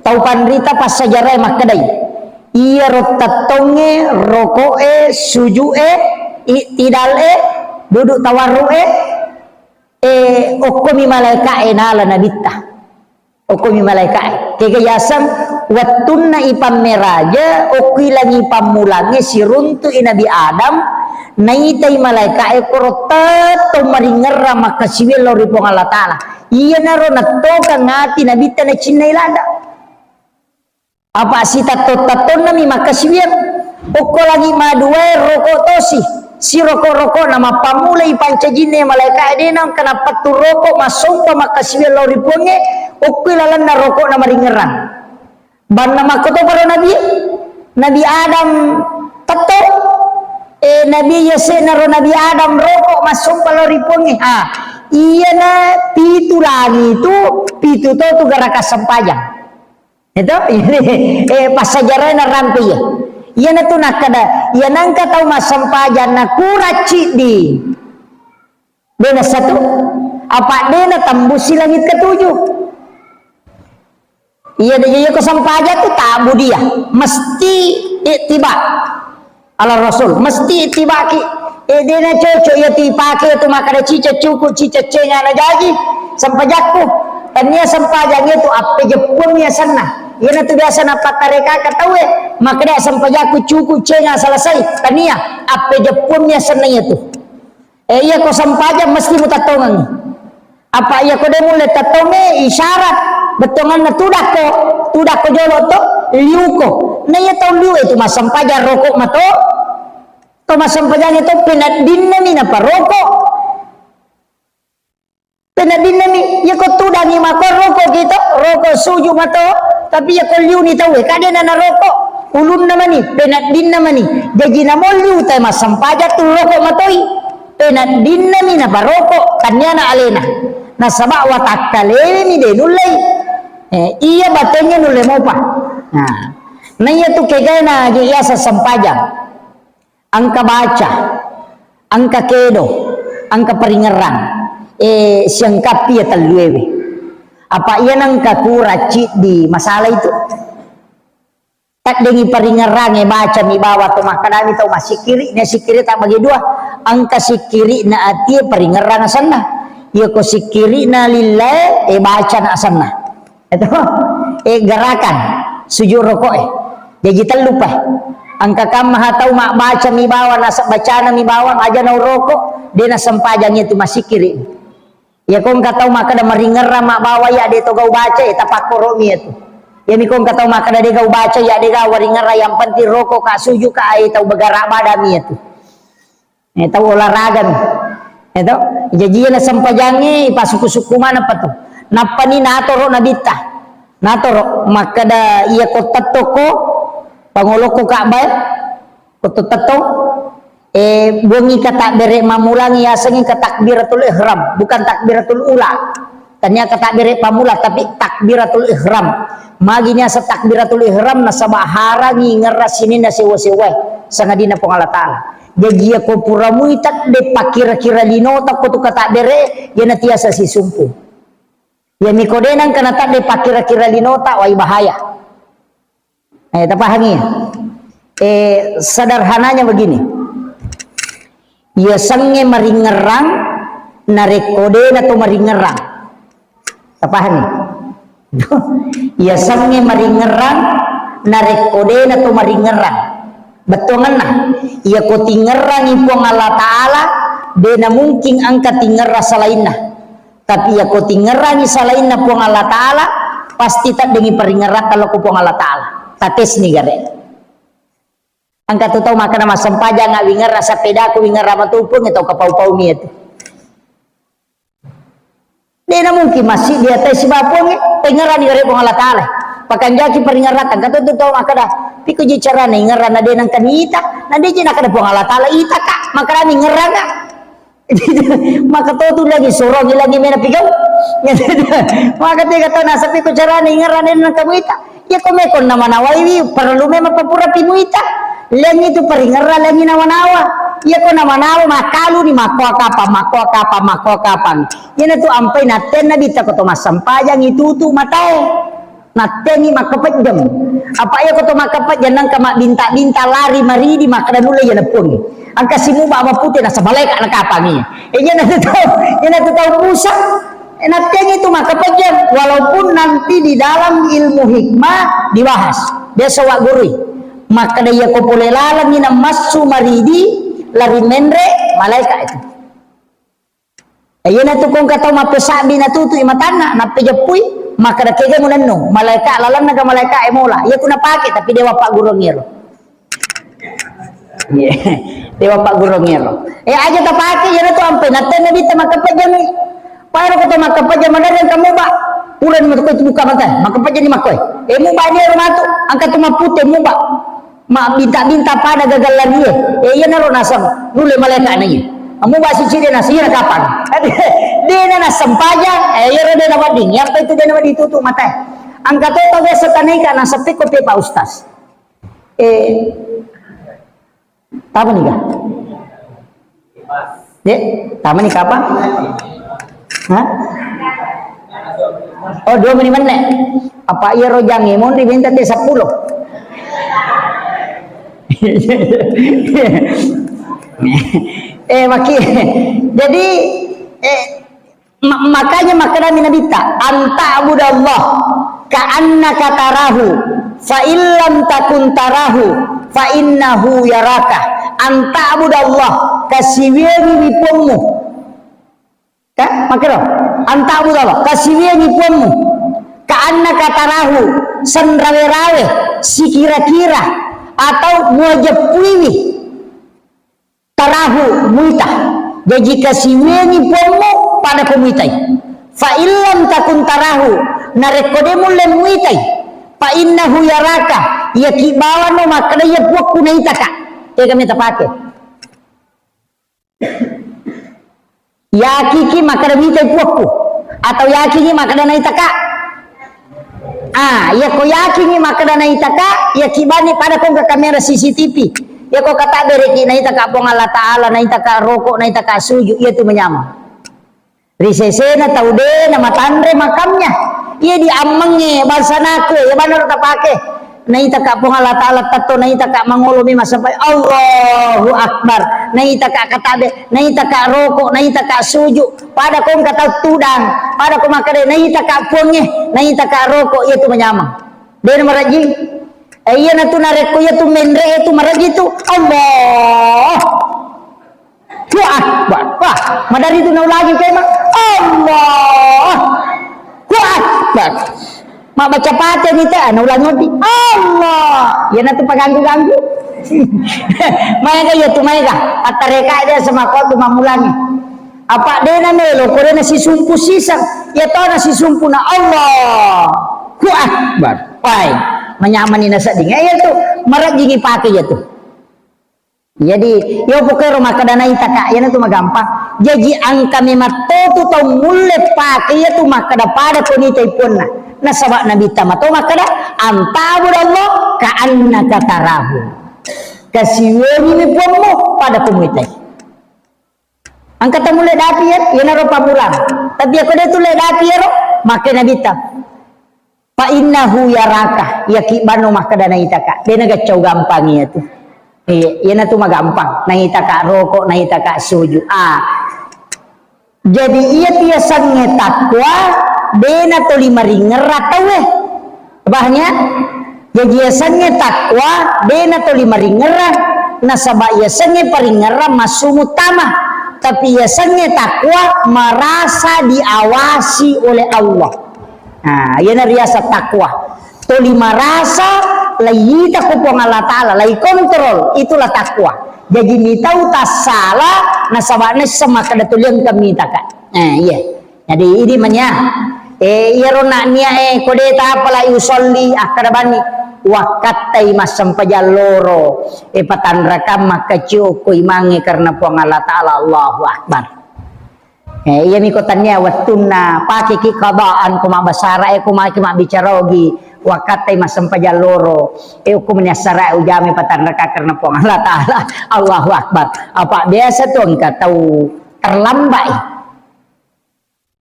tau panrita passajarah makkedai, iyaro tettongnge, roko'e, suju'e, i'tidal'e, duduk tawarru'e, eh, okkomi malaika'e nala Nabitta. Okkomi malaika'e. Ega yaseng wettunna ipammeraja, okko langi pammulangnge siruntu'i Nabi Adam, naitai malaeka'e koro tettong maringerrang makkasiwiang lao ri Puang Allah Ta'ala. Iyanaro nettokang ati Nabitta nacinnai ladda. Apa sitetto-tettonnami makkasiwiang. Okko langi maduae roko tosi. Siroko-rokona mappammulai pancajinna malaeka'e de nangka nappettu roko massompa makkasiwiang lao ri Puangnge, okkoi lalenna rokona maringerrang. Banna makkotoparo Nabi, Nabi Adam tetto, eh, Nabi yase'naro Nabi Adam roko massompa lao ri Puangnge. Ah, iyana pitu langi tu, pitu to tu garaka sempajang. Itu, eh, passajarana rampe iya. Iyana tu nakkada, iya nangka tau massempajang na kura ciddi. Dena satu, apa dena tambusi langit ketujuh. Iya, de, iya ko sempajang tu tabu dia, mesti ittiba ala Rasul, mesti ittibaki. Eh, dena cocok iya tu ipake tu makkada cica cuku, cica cenga na jaji sempajakku. Tania sempajang itu appe jeppuang ya senna. Iyana tu biasa napattareka ka tauwe, makkada sempajakku cuku cenga selesai. Tania, appe jeppuang ya senna iya tu. Eh, iya ko sempajang mesti mutattongengngi. Apa iya ko de mulle tattongnge isyarat bettuanganna tudakko, tudakko jolo to, liuko. Na iya tau liu itu massempajang roko mato, to massempajang itu peneddinna mi naparoko. Peneddinna mi, iya ko tudangi mako roko kita, roko suju mato, tapi iya ko liuni tauwe, kadena na roko, ulunna mani, peneddinna mani. Jaji namo liu tai massempajang tu roko matoi. Peneddinna mi naparoko, tanniana alena. Nasaba watakkalewe mi de nullei. Eh, iya batengnge nulle mopa. Nah, na iya tu kegaena je iya sempajang. Engka baca, engka kedo, engka paringerrang. Eh, siangkappi iya telluewe. Apa iya nengka kura ciddi masalah itu. Taddengi paringerrangnge, bacami bawang to makkadami tau massikkiri, na sikkiri tabbagi dua. Engka sikkiri'na atie paringerrang asenna. Iya ko sikkiri'na lillae, eh, bacana asenna. Itu, eh, gerakan sujud roko'e. Jaji tellupa. Engka kammaha tau mabbacami bawang, naseng bacanami bawang, aja nauroko, de nasempajang itu massikkiri. Iya ko engka tau makkada maringerrang mabbawa iya de to gau baca, eh, tapakkoromi itu. Iyami ko engka tau makkada de gau baca, iya de gau waringerrang, yang penting roko ka, suju ka, eh, tau bergerak badanmi itu. Eh, tau olahraga mi. Eh, to? Jaji iya nasempajangnge ipasukku-sukku maneng pa tu. Nappani natoro nabitta. Natoro makkada iya ko tettoko pangolokko Ka'bah, ko tetto, eh, buangi katabbere mammulangi yasengnge ka takbiratul ihram, bukan takbiratul ula. Tania katabbere pammula, tapi takbiratul ihram. Magi niaseng takbiratul ihram? Nasaba harangi ngerra sininna sewa-sewae, sangadinna Puang Allah Ta'ala. Jaji iya ko pura muita de pakkira-kira linota ko tu katabbere, iyana tiasa sisumpu. Iyami ko de nengka natadde pakkira-kira linota, wai bahaya. Eh, tapahangi? Eh, sederhananya begini. Yasengnge maringerrang, narekko dena to maringerrang. Tapahangi? Yasengnge maringerrang, narekko dena to maringerrang. Bettuangenna, iya ko tingerrangi Puang Allah Ta'ala, dena mungkin engka tingerrang salainna. Tapi iya ko tingerrangi salainna Puang Allah Ta'ala, pasti taddengi paringerrang lokko Puang Allah Ta'ala. Tatesni gare. Engka tu tau makkada massempajang wingerra sepedaku, wingerra matupung, tau kapau-pau mi itu. Dena mungkin masih di atas si bapuang, pengerani gare Puang Allah Ta'ala. Pakanjaki paringerrang, engka tu tau makkada, piko ji carana ingerra na de nengka nita, na de ji nakada Puang Allah Ta'ala, ita ka, makkada ingerrang ka. Maka to tu lagi sorongi lagi mena pigau. Maka tega tau nasapi ko carana ingerra nenna kamuita. Iya ko meko namanawaiwi, perlu memang papura pimuita. Lengi tu paringerra lengi nawa-nawa. Iya ko nawa-nawa makalu ni makkoa kapang, makkoa kapang, makkoa kapang. Iyana tu ampai natten nabitta ko to massempajang itu tu matae. Natteni makkapejjeng. Apa iya ko to makkapejjeng nengka mabbinta-binta lari maridi makkada nulle iya leppongi. Engka simuba mapute nasaba malaeka nakapangi. Eh, iyana tu tau, iyana tu tau Musa. Eh, nattiang itu makkapejjang, walaupun nanti di dalam ilmu hikmah dibahas. Biasa wa gurui. Makkeda iya ko pole lalengngi namassu maridi, lari menre, malaika itu. Eh, iyanatu ko engka tau mappesabbi natutui matanna, nappejeppui, makkeda kega munennu, malaika lalenna ga malaika e mola. Iya ku napake, tapi dewa paggurung ero. Iya. Dewa paggurung ero. Eh, aja tapake, iyanatu ampe, natte Nabitta makkapejjami. Paero ko to makkapejjang madari engka muba. Purani matu ko itu buka mata, makkapejjani makkoe. Eh, muba ni ero matu, engka tu mappute muba. Mabbinta-binta pada gagal larie. Eh, iyanaro naseng. Nulle malaika na iya. Amu basi cide nasira kapang. Dena nasempajang. Eh, iyaro dena wedding. Iyapa itu dena wedding tutu matae. Engka to tau biasa tanaika naseppi ko pe Pak Ustaz. Eh, tama nih, Kak? Dek, tama nih kapan? Hah? Oh, dua menit meneh. Apa iya rojang ya? Mau diminta teh sepuluh. Eh, maki. Jadi, eh, ma-, makanya makkedami Nabitta, "Anta'budallah ka'annaka tarahu, fa illam takun tarahu, fa innahu yaraka." Anta'budallah, kasiwiangiwi Puammu. Ka? Makkero, "Anta'budallah, kasiwiangi Puammu, ka'annaka tarahu, senrawe-rawe, sikira-kira, atau muajeppuiwi, tarahu, muita." Jaji kasiwiangi Puammu, pada ko muitai. "Fa illam takun tarahu," narekko de mulle muitai, "fa innahu yaraka," iyaki bawano makkeda iya Puakku naitaka. Tega meta pake. Yakiki makkeda mitai Puakku, atau yakiki makkeda naitaka? Ah, iya ko yakiki makkeda naitaka, iya kibani pada ko ke kamera C C T V. Iya ko kata bereki naitaka Puang Allah Ta'ala, naitaka rokok, naitaka suju, iya tu menyameng. Ri sesena tau de na matanre makamnya. Iya di ammengnge bangsa naku, iya bana ro tapake. Naitaka Puang Allah Ta'ala tetto, naitaka mangolo mi masapai. Allahu Akbar. Naitaka katabe, naitaka rokok, naitaka suju. Pada ko engka tau tudang, pada ko makkeda naitaka Puangnge, naitaka rokok, iya tu manyameng. De na marajing. Eh, iya na tu narekko iya tu menre tu marajing tu. Allah. Allahu Akbar. Wah, madari tu naulangi kema. Allahu Akbar. Mabbaca Fatihah ni te, ah, naulangi odi. Allah. Iya na tu paganggu-ganggu. Maega iya tu maega. Attareka dia sama ko tu mammulangi. Apa de na melo, ko de na sisumpu siseng. Iya to na sisumpu na Allahu Akbar. Wai, manyamani na sedding. Eh, iya tu, marajingi pake iya tu. Jadi, iya pokoknya ro makkeda naitaka, iyana tu magampang. Jaji engka mematto tu tau mulle pake iya tu makkeda pada ko nitai puanna. Nasaba Nabitta mato makkeda, "Anta'budallah ka'annaka tarahu." Kasiwengi mi puammu pada ko muitai. Engka tau mulle dapi iya, iyana ro pammulang. Tapi iya ko de tu le dapi iyaro, makke Nabitta. "Fa innahu yaraka," iyaki bano makkeda naitaka. De nagaccau gampang iya tu. Iya, iyana tu magampang. Naitaka roko, naitaka suju. Ah. Jadi iya tu yasengnge takwa, de na toli maringerra tauwe. Paham ya? Jadi yasengnge takwa, de na toli maringerra. Nasaba yasengnge paringerra massu muttama. Tapi yasengnge takwa merasa diawasi oleh Allah. Nah, iyana riaseng takwa. Toli marasa, laiyita ko Puang Allah Ta'ala, laikontrol, itulah takwa. Jaji mitau tassala, nasaba naisseng makkeda tuli engka mitaka. Eh, iya. Jadi idi manya. Eh, iyaro nak nia, eh, ko de tapala usolli, akkeda bani, wakkattai massempajang loro, eh, patanrakang makkacio ko imangnge karena Puang Allah Ta'ala, Allahu Akbar. Eh, iyami ko tania wettunna pakeki qadaan ko mabbasara, eh, ko maki mabbicara ogi, wakkattai massempajang loro, eh, ko meni assara ujame patanraka karena Puang Allah Ta'ala. Allahu Akbar. Apa biasa tu engka tau terlambat, eh.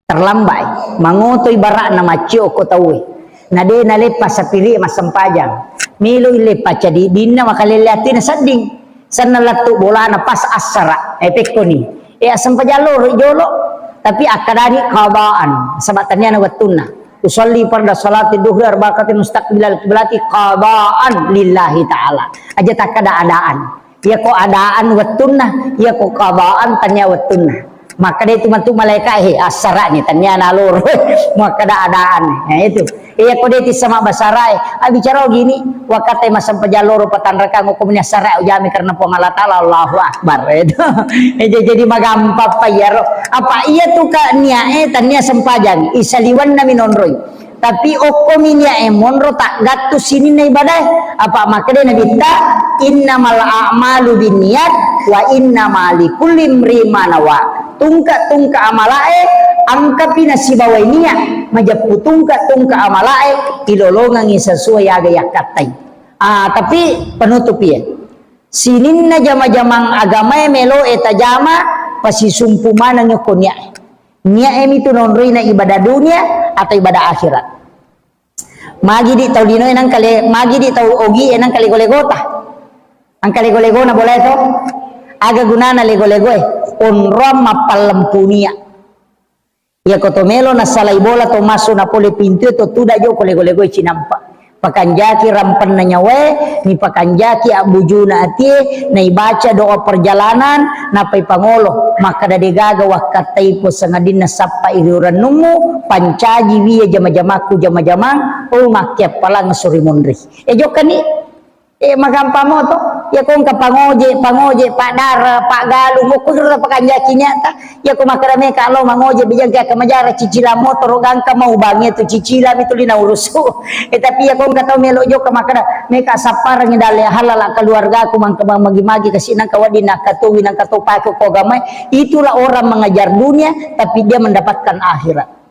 Terlambat, eh. Mangoto ibaratna maccio ko tauwe. Na de naleppa sapiri massempajang. Melo ileppa cadi dinna makalelle attina sedding. Senna lettu bolana pas assara, eh, pekkoni. Eh, assempajang loro jolo. Tapi akkadani qadaan, saba' tenniana wettunna. Usolli farda salati duhri arba'a rakaatin mustaqbilal kiblati qadaan lillahi ta'ala. Aja takkada adaan. Iyako adaan wettunna, iyako qadaan tennia wettunna. Makkeda itu matu malaika, "Eh, assara'ni, tennia naloro." Makkeda adaan. Nah, itu. Iya, ko de' tissama basarae, ah, bicara gini, wakkatte massempajang loro patanrakang ko meni assara ujami karena Puang Allah Ta'ala, Allahu Akbar. Itu. Eh, ja-, jadi magampang pa iyaro. Apa iya tu ka niae tania sempajang, isaliwanna minonroi. Tapi okko mi niae monro taggattu sininna ibadae. Apa makkeda Nabitta, "Innamal a'malu binniyat wa innama likulli imri'in ma nawa." Tungka-tungka amalae, angkapi nasibawai niat, majeppu tungka-tungka amalae, ilolongengngi sesuai aga yakkattai. Ah, tapi penutup iya. Sininna jama-jamang agamae meloe tajama, pasisumpu maneng ko niae. Niae mitu nonroina ibadah dunia atau ibadah akhirat. Magi di tau linoe nangka le-, magi di tau ogie nangka lego-legota. Angka lego-legona bola to? Aga gunana lego-legoe? Onroang mappallempunia. Iya ko to melo nasalai bola to massu na pole pintue to tuda jo ko lego-legoe cinampa. Pakanjaki rampenna nyawae, ni pakanjaki abbujuna atie, naibaca doa perjalanan, napai pangolo. Makkada degaga wakkattai po sangadinna sappa iri urennummu, pancaji wiya jama-jamakku jama-jamang, oh, makkeappalang suri munri. E, jokkani. E, magampang mo to. Iya ko engka pangoje, pangoje, paddara, paggalung, okko kiro pakanjaki nyata. Iya ko makkeda meka lo mangoje, bijang ke kamajara cicilang motoro gangka mau bangi tu cicilang itu lina urusu. E, tapi iya ko engka tau melo jokka makkeda meka sapparangi dalle halala keluargaku mangka magi-magi kasi nangka wadi nangka towi nangka to pake ko gamai. Itulah orang mengajar dunia, tapi dia mendapatkan akhirat.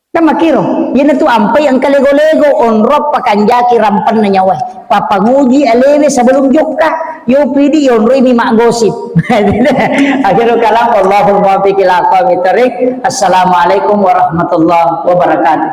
Kan makkiro, iyanatu ampai engka lego-lego, onrong pakanjaki rampenna nyawae. Papanguji alewe sebelum jokka, yo pidi yonroi mi maggosip. Akhirul kalam, wallahul muwaffiq ila aqwamit thariq. Assalamualaikum warahmatullahi wabarakatuh.